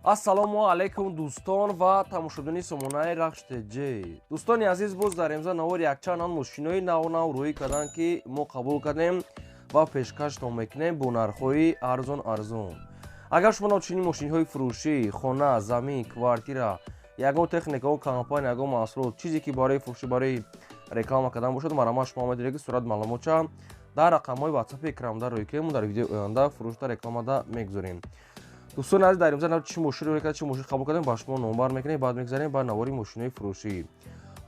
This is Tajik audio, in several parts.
Ассалому алайкум, дӯстон ва тамошобинони сомонаи Рахш ТЖ. Дӯстони азиз, боз дар имза навори якчанд мошинои нав-нав рӯӣ карданд, ки мо қабул кардем ва пешкаштон мекунем бо нархҳои арзон арзон. Агар шумо чунин мошинҳои фурӯшӣ, хона, замин, квартира, ягон техника, компания, ягон маҳсулот, чизе ки барои фурӯшӣ, барои реклама кардан бошад, марҳамат, шумо метавонед, ки сурат маълумотча дар рақамҳои ватсапи экранда рӯй кунем, дар видеои оянда фурӯшда рекламада мегузорем. Дӯстони азиз, дар имза чӣ мошин рӯй кард, чӣ мошин қабул кардем, ба шумо номбар мекунем. Баъд мегзарем ба навори мошинои фурӯшӣ.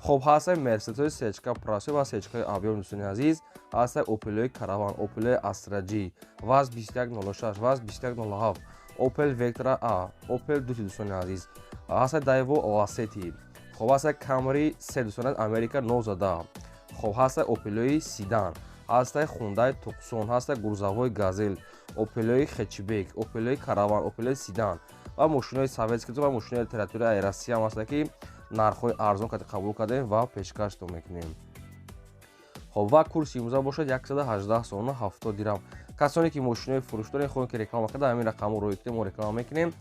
Хоб, ҳастай Мерседесои сечка простой ва сечкаи объём. Дӯстони азиз, ҳастай Опелои Караван, Опелои Астра Ҷи, ВАЗ 2106, ВАЗ 2107, Опел Вектра А, Опел Дути. Дӯстони азиз, ҳастай Дайво Ласети. Хоб, ҳастай Камри се, дӯстони азиз, Америка нозада. Хоб, ҳастай Опелои седан, ҳастай Хундай Туксон, ҳастай грузовой Газел, Опелои хэтчбек, Опелои Караван, Опелои седан ва мошинои советский ва мошинои территорияи Россия ҳам ҳаста, ки нархҳои арзон кати қабул кардем ва пешкаштон мекунем. Хоб, ва курси имрӯза бошад 118 сомона 70 дирам. Касоне ки мошинои фурӯш дорем, хоҳем ки реклама карда, ҳамин рақамро рӯй кунем, мо реклама мекунем.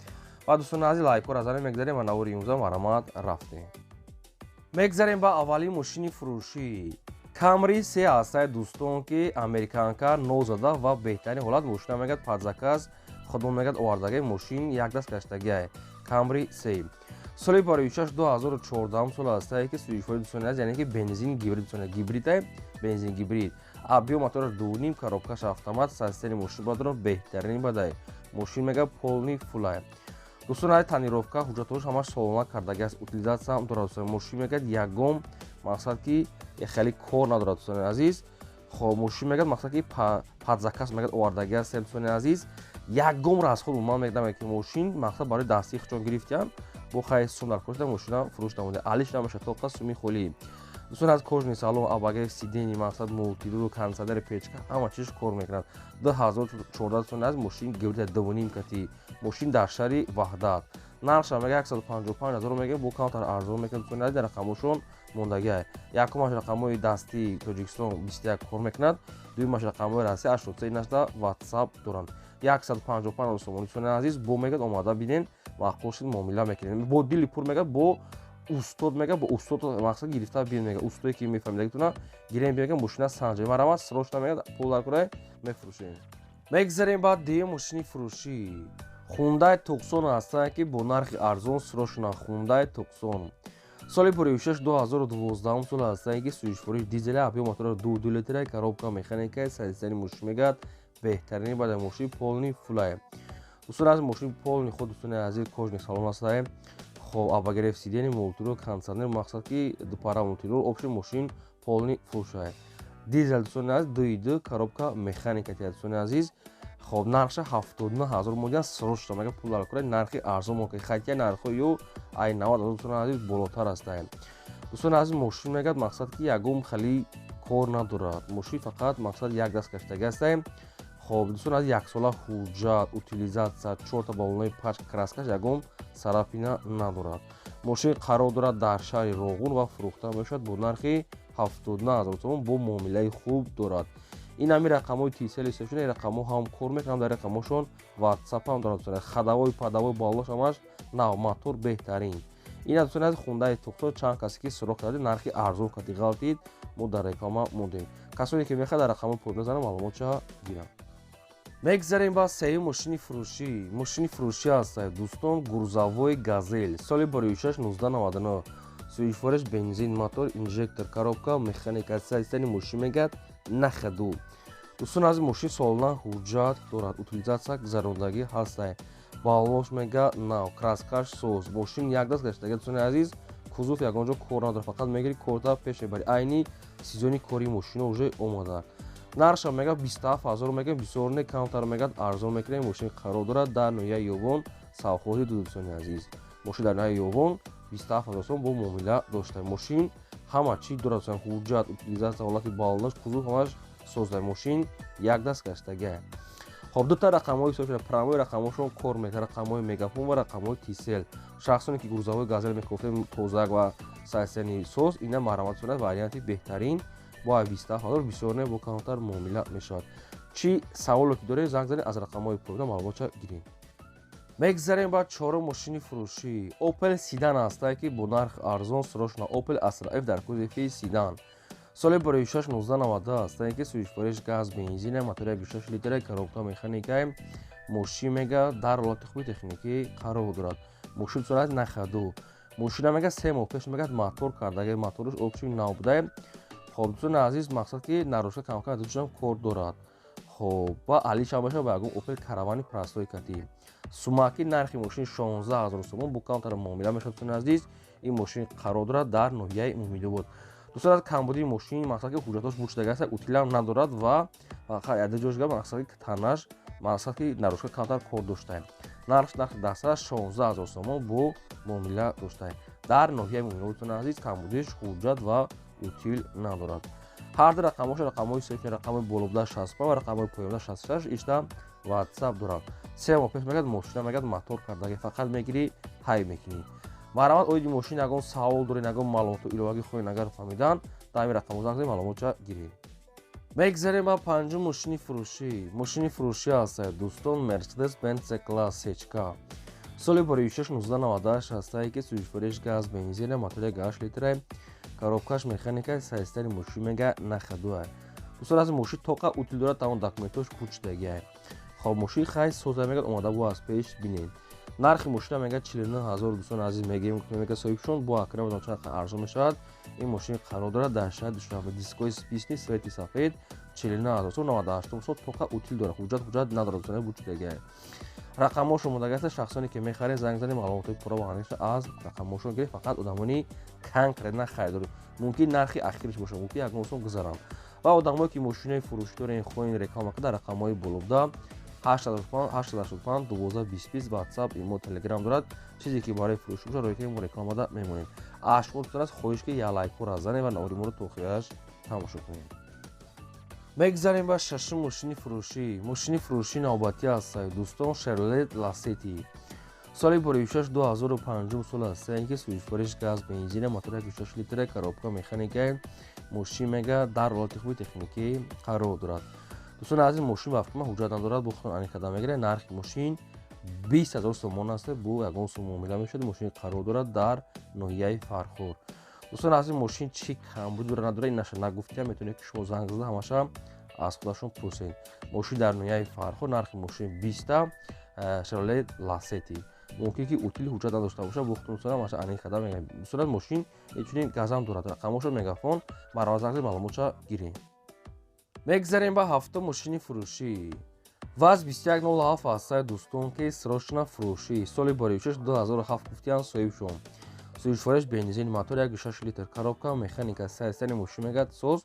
Ва дӯстони азиз, лайкҳоро занем. Мегзарем ва навори имрӯза, марҳамат, рафтем. Мегзарем ба аввалин мошини фурӯшӣ. Камри се ҳастаи, дӯстон, ки американка нозада ва беҳтарин ҳолат. Мошина мегӯяд, под заказ худмон мегӯяд, овардаги, мошин якдаст гаштагиай. Камри се, соли барои 2014 сол ҳастае, ки сӯзишворӣ, дӯстони азиз, яъне ки бензин гибрид, дӯстони, гибридай, бензин гибрид, объём мотораш дуним, коробкаш автомат, состояние мошин бадро беҳтарин бадай. Мошин мега полный фулай, дӯстон азиз, тонировка, ҳуҷҷатҳош ҳамаш солона кардаги аст, утилизация ҳам дорад. Дӯстони, мошин мегӯяд, ягон мақсад ки хеле кор надорад. Дӯстони азиз, хоб, мошин мегӯяд, мақсад ки под заказ мегӯяд, овардаги аст. Дӯстони азиз, ягон расход умуман мегӯям, ки мошин мақсад барои дастии худшон гирифтиям, бо хай сум дар кошта мошина фурӯш намуда, алиш намеша, тоқа суми холӣ. Дӯстон, аз кожаный салон, обогрев сидений, мақсад мультируль, кондиционери, печка, ҳама чиз кор мекунад. 2014, дӯстони азиз, мошин гибрида дувним кати. Мошин дар шаҳри Ваҳдат, нархша мега 155 ҳазор мега, бо камтар арзон мекунад. Дӯстони азиз, дар рақамошон мондагиай: якумаш рақамҳои дастии Тоҷикистон 21 кор мекунад, дуюмаш рақамҳои Россия 83 нашда ватсап доранд. 155 ҳазор сомонӣ, дӯстони азиз, бо мегӯяд, омада бинен, маъқул шуд, муомила мекунем бо дили пур. Мега бо устод, мега бо устод мақсад гирифта бин, мега устое ки мефаҳмидагитона гирем, мега мошина санҷа, марҳамат, срочно, мега пул дар кунай, мефурӯшем. Мегзарем баъд дуюм мошини фурӯшӣ. Хундай Туксон ҳастанд, ки бо нархи арзон срочно. Хундай Туксон, соли пуришаш 2012 сол ҳастанд, ки сӯзишвориш дизеля, объём мотора 2,2 литра, коробка механика, состояние мошин мегӯяд беҳтарини баъда, мошин полный фулай. Дӯстон аз, мошин полный худ, дӯстони азиз, кожаный салон ҳастае. Хоб, обогрев сидений, мультируль, кондиционер, мақсад ки дупара мультируль, общий мошин полный фулшай. Дизел, дӯстони азиз, 2,2, коробка механика. Дӯстони азиз, хоб, нархша 79 ҳазор модиан, срочно мега пул дар кунад, нархи арзон мо, хотя нархҳои ё ай 90 ҳазор, дӯстони азиз, болотар ҳастанд. Дӯстони азиз, мошин мегӯяд, мақсад ки ягон хали кор надорад, мошин фақат мақсад як даст гаштаги ҳастаем. Хоб, дӯстони азиз, яксола ҳуҷҷат, утилизация, чорта баллонаи пачка, краскаш ягон царапина надорад. Мошин қарор дорад дар шаҳри Роғун ва фурӯхта мешавад бо нархи 79 ҳазор сомон, бо муомилаи хуб дорад. Ин ҳами рақамҳои Тисел шуда, ин рақамҳо ҳам кор мекунанд, дар рақамҳошон ватсап ҳам дорад. Ходовой, ходовой баллош ҳамаш нав, мотор беҳтарин. Ин дӯстони азиз, Хундаи Туксон. Чанд касе ки суроғ карда, нархи арзон кати ғалтид, мо дар реклама мондем. Касоне ки мехоҳад, дар рақамҳои пул мезанам, маълумотша гиранд. Мегзарем ба сеюм мошини фурӯшӣ. Мошини фурӯшӣ ҳастад, дӯстон, грузовой Газел, соли бароишаш 1999, сӯзишвориш бензин, мотор инжектор, коробка механика, состояние мошин мегӯяд на ходу. Дӯстон аз, мошин солона ҳуҷҷат дорад, утилизация гузарондагӣ ҳастай, баллош мега нав, краскаш соз, мошин якдаст гаштага. Дӯстони азиз, кузов ягон ҷо кор надорад, фақат мегири, корта пеш мебари, айни сезони кори мошино уже омада. Нархша мега 27 ҳазор мега, бисёр не, камтар мегӯяд, арзон мекунем. Мошин қарор дорад дар ноҳияи Ёвон, совхози ду. Дӯстони азиз, мошин дар ноҳияи Ёвон, 27 ҳазор сом бо муомила дошта. Мошин ҳама чӣ дорад, ҳуҷҷат, утилизация, ҳолати баллош, кузов ҳамаш созда, мошин якдаст гаштагиа. Хоб, дута рақамҳои ҳисоб шуда, прямой рақамҳошон кор мекунад, рақамҳои Мегафон ва рақамҳои Тисел. Шахсоне ки грузовой Газел мекофтем, тозак ва состояние соз, ина марҳамат кунад, варианти беҳтарин бо 27 ҳазор, бисёр не, бо камтар муомила мешавад. Чӣ саволе ки доред, занг занед, аз рақамҳои поёна маълумотша гирем. Мегзарем ба чорум мошини фурӯшӣ. Opel седан ҳастае, ки бо нарх арзон срочно. Opel Astra F дар кузови седан, соли 2006, 1990 ҳастае, ки сӯзишвориш газ, бензина, мотори 6 литра, коробка механикай. Мошин мега дар ҳолати хуби техникӣ қарор дорад. Мошин сурат на ходу. Мошина мега 3 моҳ пеш мега мотор кардаги, мотораш общий нав будае. Хоб, дӯстони азиз, мақсад ки нарушка камкам дучам кор дорад. Хоб, ва алишам бошад ба ягон Opel Каравани простой кати сумаки. Нархи мошин 16 ҳазор сомон, бо камтар муомила мешавад. Дӯстони азиз, ин мошин қарор дорад дар ноҳияи Муминобод. Дӯстон, аз камбудии мошин мақсад ки ҳуҷҷатош бучдагаст, утилам надорад ва яде ҷошга мақсад ки танаш мақсад ки нарушка камтар кор доштаем. Нархш, нархи дастра 16 ҳазор сомон, бо муомила доштаем дар ноҳияи Муминобод. Дӯстони азиз, камбудиш ҳуҷҷат ва утил надорад. Ҳар ду рақамҳоша, рақамҳои сефи, рақамҳои болобуда 65 ва рақамҳои поёнбуда 66, ишта WhatsApp дорад. 3 моҳ пеш мегӯяд мошина мегӯяд мотор кардаги, фақат мегирӣ, ҳай мекунӣ. Марҳамат, оиди мошин ягон савол доред, ягон маълумоту иловагӣ хоҳед агар фаҳмидан, дар ҳамин рақамҳо занг занед, маълумотча гиред. Мегзарем ба панҷум мошини фурӯшӣ. Мошини фурӯшӣ ҳастад, дӯстон, Мерседес Бенц Класс Сечка, соли 2006, 1998 ҳастае, ки сӯзишвориш газ, бензина, мотори 8 литра, коробкаш механика. Состояни мошин мега на ходу. Дӯстон, аз мошин тоқа утил дорад, тамом документош пучдагиай. Хоб, мошин хай соза мегӯяд, омада бо аз пеш бинед. Нархи мошина мегӯяд 49 000. Дӯстони азиз, мегӯем, мегӯяд соҳибшон, бо акра чанд арзон мешавад. Ин мошин қарор дорад дар шаҳри Душанбе. Дискои спичный, цвети сафед, 49 000 сом, 98 сол, тоқа утил дорад, ҳуҷҷат надорад, дӯстони, бучдагиай. Рақамҳошо мондагааст. Шахсоне ки мехаред, занг занед, маълумотҳои пурра ва аниқша аз рақамҳошон гиред. Фақат одамони конкретно харидор, мумкин нархи ахириш бошад, мумкин ягон сом гузаранд. Ва одамое ки мошинаи фурӯшӣ дорен, хоҳен реклама дар рақамҳои болобуда 885 12 20 WhatsApp, имо, Telegram дорад. Чизе ки барои фурӯшӣ бошад, рои ки мо рекламада мемонем. Аз шумо дӯстон аст хоҳиш, ки як лайкҳоро занед ва навори моро то охираш тамошо кунед. Мегзарем ба шашум мошини фурӯшӣ. Мошини фурӯшӣ навбатӣ аст, дӯстон, Шевролет Ласети, соли 2006, 2005 сол аст, ки сӯзишвориш газ, бензина, мотор 6 литра, коробка механика. Мошин мега дар ҳолати хуби техникӣ қарор дорад. Дӯстони азиз, мошин ба фикр ҳуҷҷат надорад, бо худтон аниқ карда мегиред. Нархи мошин 20 000 сомон аст, бо ягон сум муомила мешавад. Мошин қарор дорад дар ноҳияи Фархор. Дӯстони азиз, мошин чӣ камбуди дорад, надорад, инаша нагуфтиам. Метавонед ки шумо занг зада, ҳамаша аз худашон пурсед. Мошин дар ноҳияи Фархор, нархи мошин биста. Шевролет Ласети мумкин ки утили ҳуҷҷат надошта бошад, бо худтон ҳамаша аниқ карда мегиред. Дӯстон, мошин инчунин газам дорад. Рақамҳошо мегафон, марҳамат, занг зада, маълумотша гиред. Мегзарем ба ҳафтум мошини фурӯшӣ. ВАЗ 2107 ҳастае, дӯстон, ки срочно фурӯшӣ, соли 2006, 2007 гуфтиан соҳибшон. Сӯзишвориш бензин, мотор 1,6 литр, коробка механика. Состояни мошин мегӯяд соз.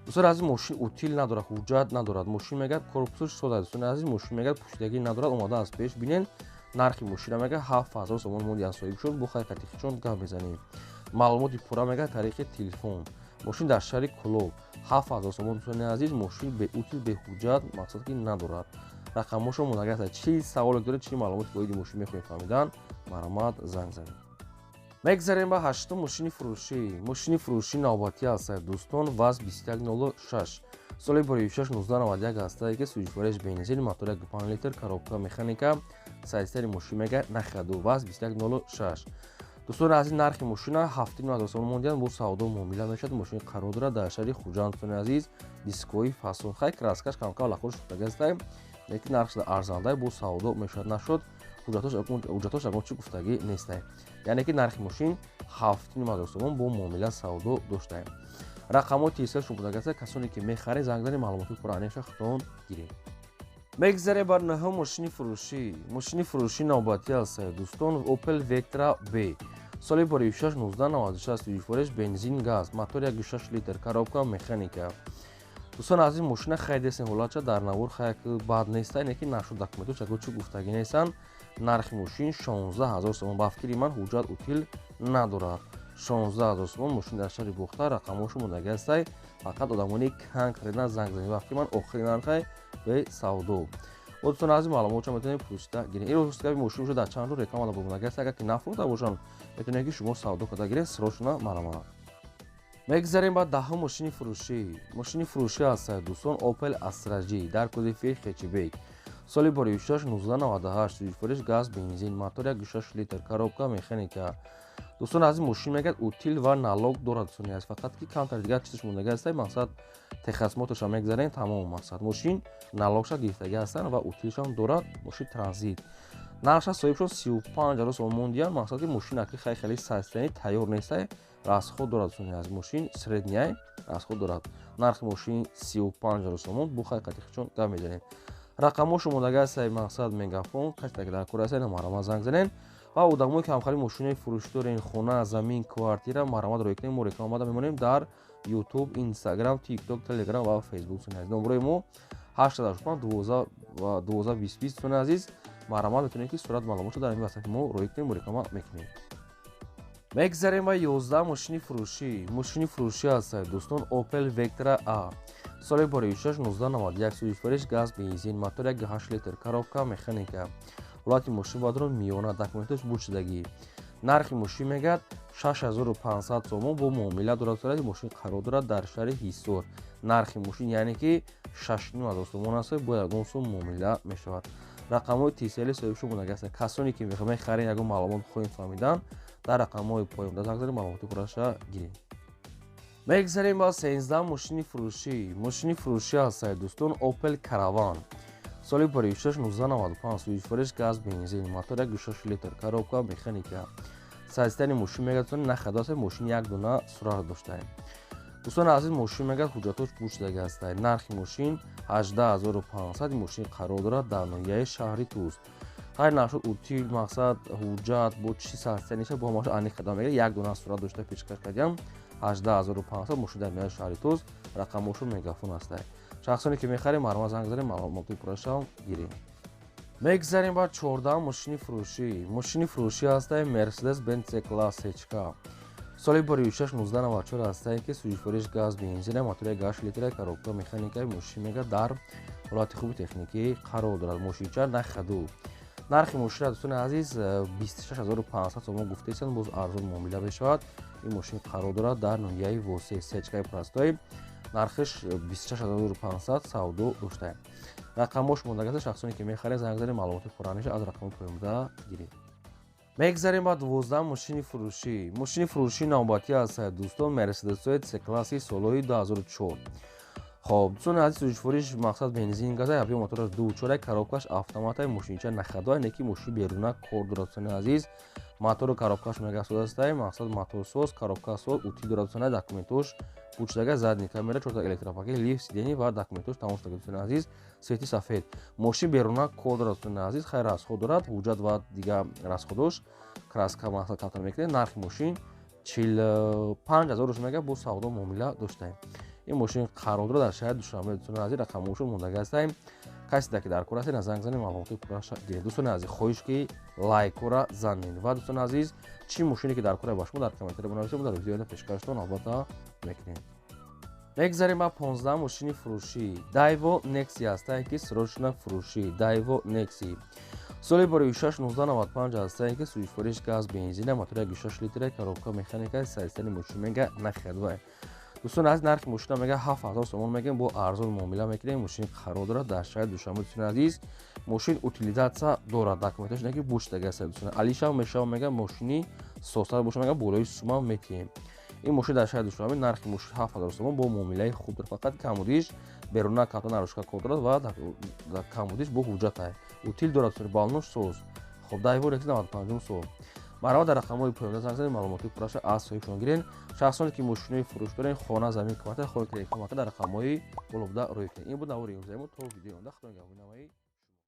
Дӯстони азиз, мошин утил надорад, ҳуҷҷат надорад. Мошин мегӯяд корпусаш соз аст. Дӯстони азиз, мошин мегӯяд пӯшидагӣ надорад, омода аз пеш бинед. Нархи мошина мегӯяд 7000 сомон мондиан соҳиб шуд, бо хайқатихчон гап мезанем. Маълумоти пурра мегӯяд тариқи телефон. Мошин дар шаҳри Кӯлоб, 7000 сомон. Дӯстони азиз, мошин беутил, беҳуҷҷат, мақсад ки надорад. Рақамҳошо мондагӣ аст. Чӣ саволе доред, чӣ маълумоти оиди мошин мехоҳед фаҳмидан, марҳамат, занг занед. Мегзарем ба ҳаштум мошини фурӯшӣ. Мошини фурӯшӣ навбатӣ аст, дӯстон, ВАЗ 2106, соли 2006, 1991 ҳастае, ки сӯзишвориш бензин, мотор 1,5 литр, коробка механика. Состояни мошин мега на ходу. ВАЗ 2106. Дӯстони азиз, нархи мошина 7,5 ҳазор сомон мондиан, бо савдо муомила мешавад. Мошин қарор дорад дар шаҳри Хуҷанд. Дӯстони азиз, дискои фасон, хай краскаш камкам лахор шудагастай, лекин нархш арзандай, бо савдо мешавад. Нашуд, ҳуҷҷатош ягон чӣ гуфтагӣ нестай. Яъне ки нархи мошин 7,5 ҳазор сомон, бо муомила савдо доштаем. Рақамҳои тисел шумодагаста. Касоне ки мехаред, занг занед, маълумоти пурра аниқша худтон гиред. Мегзарем бар нӯҳум мошини фурӯшӣ. Мошини фурӯшӣ навбатӣ аст, дӯстон, Opel Vectra B, соли 2006, 1996, сӯзишвориш бензин, газ, мотор 1,6 литр, коробка механика. Дӯстон азиз, мошина харидесен, ҳолатша дар навор хаяк бад неста, не ки нашуд, документош ягон чӣ гуфтагӣ нестанд. Нархи мошин 16 ҳазор сомон. Ба фикри ман, ҳуҷҷат, утил надорад. 16 ҳазор сомон, мошин дар шаҳри Бохтар. Рақамҳошо мондагӣ ҳастай. Фақат одамони конкретно занг занед. Ба фикри ман, охири нархай бе савдо. Дӯстон азиз, маълумотшо метавонед пурсида гиред. Ин ростгаби мошин шуда дар чанд рӯз реклама бомондагӣ аст. Агар ки нафурӯхта бошанд, метавонед ки шумо савдо карда гиред срочно, марҳамат. Мегзарем ба даҳум мошини фурӯшӣ. Мошини фурӯшӣ аст, дӯстон, Opel Astra J дар кузови хэтчбек, Соли боришаш 1998, сӯзишвориш газ, бензин, мотор 1,6 литр, коробка механика. Дӯстон азиз, мошин мегӯяд утил ва налог дорад, дӯстони азиз, фақат ки камтар дигар чизаш мондаги аст, мақсад техосмотрша мегзарем, тамом. Мақсад мошин налогша гирифтагӣ ҳастанд ва утилшам дорад. Мошин транзит, нархша соҳибшон 35 000 сомон диҳанд. Мақсад ки мошин аки хай хеле состояние тайёр нестай, расход дорад, дӯстони азиз, мошин средняй расход дорад. Нархи мошин 35 000 сомон, бу хай қатихчон гап мезанем. Рақамҳошо мондаги ҳастай, мақсад мегафон, касе дар кор ҳастай, марҳамат занг занед. Ва одамое ки ҳамхали мошинои фурӯшӣ дорен, хона, замин, квартира, марҳамат рӯй кунед. Мо реклама омада мемонем дар YouTube, Instagram, TikTok, Telegram ва Facebook. Дӯстони азиз, номерои мо 885 12 12 20 20. Дӯстони азиз, марҳамат, метавонед ки сурат маълумотшо дар ин васафи мо рӯй кунем, мо реклама мекунем. Мегзарем ба 11 мошини фурӯшӣ. Мошини фурӯшӣ ҳастад, дӯстон, Opel Vectra A, соли боришаш 1991, сӯзишвориш газ, бензин, мотор 1,8 литр, коробка механика. Ҳолати мошин бадрон миёна, документаш буд шудагӣ. Нархи мошин мегӯяд 6500 сомон, бо муомила дорад. Сурати мошин қарор дорад дар шаҳри Ҳисор. Нархи мошин яъне ки 6500 сомон аст, бо ягон сум муомила мешавад. Рақамҳои тисели соҳибшо мондаги ҳастанд. Касоне ки мехарен, ягон маълумот хоҳем фаҳмидан, дар рақамҳои поёнда занг занед, маълумоти пурраша гирем. Мегзарем ба 13 мошини фурӯшӣ. Мошини фурӯшӣ ҳастад, дӯстон, Opel Caravan, соли боришаш 1995, сӯзишвориш газ, бензин, мотор 1,6 литр, коробка механика. Состояние мошин мегӯяд нахадо аст, мошин як дона сурат доштаем. Дӯстони азиз, мошин мегӯяд ҳуҷҷатош буд шудаги ҳастад. Нархи мошин 18 500. Мошин қарор дорад дар ноҳияи шаҳри Тӯз. Хайр, нашуд утил, мақсад ҳуҷҷат бо чӣ состояниеша бо ҳамаша аниқ қадам мегирад. Як дона сурат дошта пешкаш кардям. 18 500, мошин дар ноҳияи шаҳри Тӯз, рақамҳошон мегафон ҳастад. Шахсоне ки мехарем, марҳамат занг занем, маълумоти пуррашам гирем. Мегзарем ба 14 мошини фурӯшӣ. Мошини фурӯшӣ ҳастае Mercedes Benz C-Class H, соли боришаш 1994 ҳастае, ки сӯзишвориш газ, бензина, мотори 8 литра, коробка механика. Мошин мега дар ҳолати хуби техникӣ қарор дорад, мошинча на ходу. Нархи мошина, дӯстони азиз, 26 500 сомон гуфтаистанд, боз арзон муомила мешавад. Ин мошин қарор дорад дар ноҳияи Восе, сечкаи простой. Нархиш 26 500 савдо доштаем. Рақамҳош мондагаста. Шахсоне ки мехаред, занг занед, маълумоти пурраниша аз рақами поёнда гиред. Мегзарем ба 12 мошини фурӯшӣ. Мошини фурӯшии навбатӣ ҳастад, дӯстон, Мерседесҳои C-класси солҳои 2004. Хоб, дӯстони азиз, сӯзишвориш мақсад бензин, газа, объём мотораш 2,4, коробкаш автоматай, мошинча на ходу, не ки мошин беруна кор дорад. Дӯстони азиз, мотору коробкаш мега созастай, мақсад моторсоз, коробкасоз, утил дорад. Дӯстони, документош пучдага, задний камера, чорта электропакет, лифт сидений ва документош тамом шуда. Дӯстони азиз, цвети сафед, мошин беруна кор дорад. Дӯстони азиз, хайр, расход дорад, ҳуҷҷат ва дигар расходош, краска мақсад камтар мекунед. Нархи мошин 45 000 рӯз мега, бо савдо муомила доштаем. Ин мошин қарор дорад дар шаҳри Душанбе. Дӯстони азиз, рақамҳошон мондаги ҳастаем. Касе ки дар кор ҳастед, занг занед, маълумоти пурраша гиред. Дӯстони азиз, хоҳиш ки лайкҳоро занед. Ва дӯстони азиз, чӣ мошине ки дар кора ба шумо, дар комментария бинависед, мо дар видеои пешкаштон албатта мекунем. Мегзарем ба 15 мошини фурӯшӣ. Daewoo Nexia ҳастае, ки срочно фурӯшӣ. Daewoo Nexia соли боришаш 1995 ҳастае, ки сӯзишвориш газ, бензина, мотори 1,6 литра, коробка механика. Состояние мошин мега на ходу. Дӯстон азиз, нархи мошина мега 7000 сомон мегӯем, бо арзон муомила мекунем. Мошин қарор дорад дар шаҳри Душанбе. Дӯстони азиз, мошин утилизация дорад, документаш не ки бушдаги аст. Дӯстони, алишам мешава, мега мошини состар боша, мега болои сума метиҳем. Ин мошин дар шаҳри Душанбе, нархи мошин 7000 сомон, бо муомилаи хуб дорад, фақат камудиш беруна карта нарушка кор дорад ва камудиш бо ҳуҷҷата, утил дорад, балнош соз. Хоб, Daewoo Nexia 95 сол. Марҳамат, дар рақамҳои поёнда занг занед, маълумоти пурраша аз соҳибшон гирен. Шахсоне ки мошинои фурӯш дорен, хона, замин, квартира, хоҳед ки реклама, дар рақамҳои боло буда рӯй кунед. Ин буд навори имрӯзаи мо. То видеои оянда, худо нигаҳбони.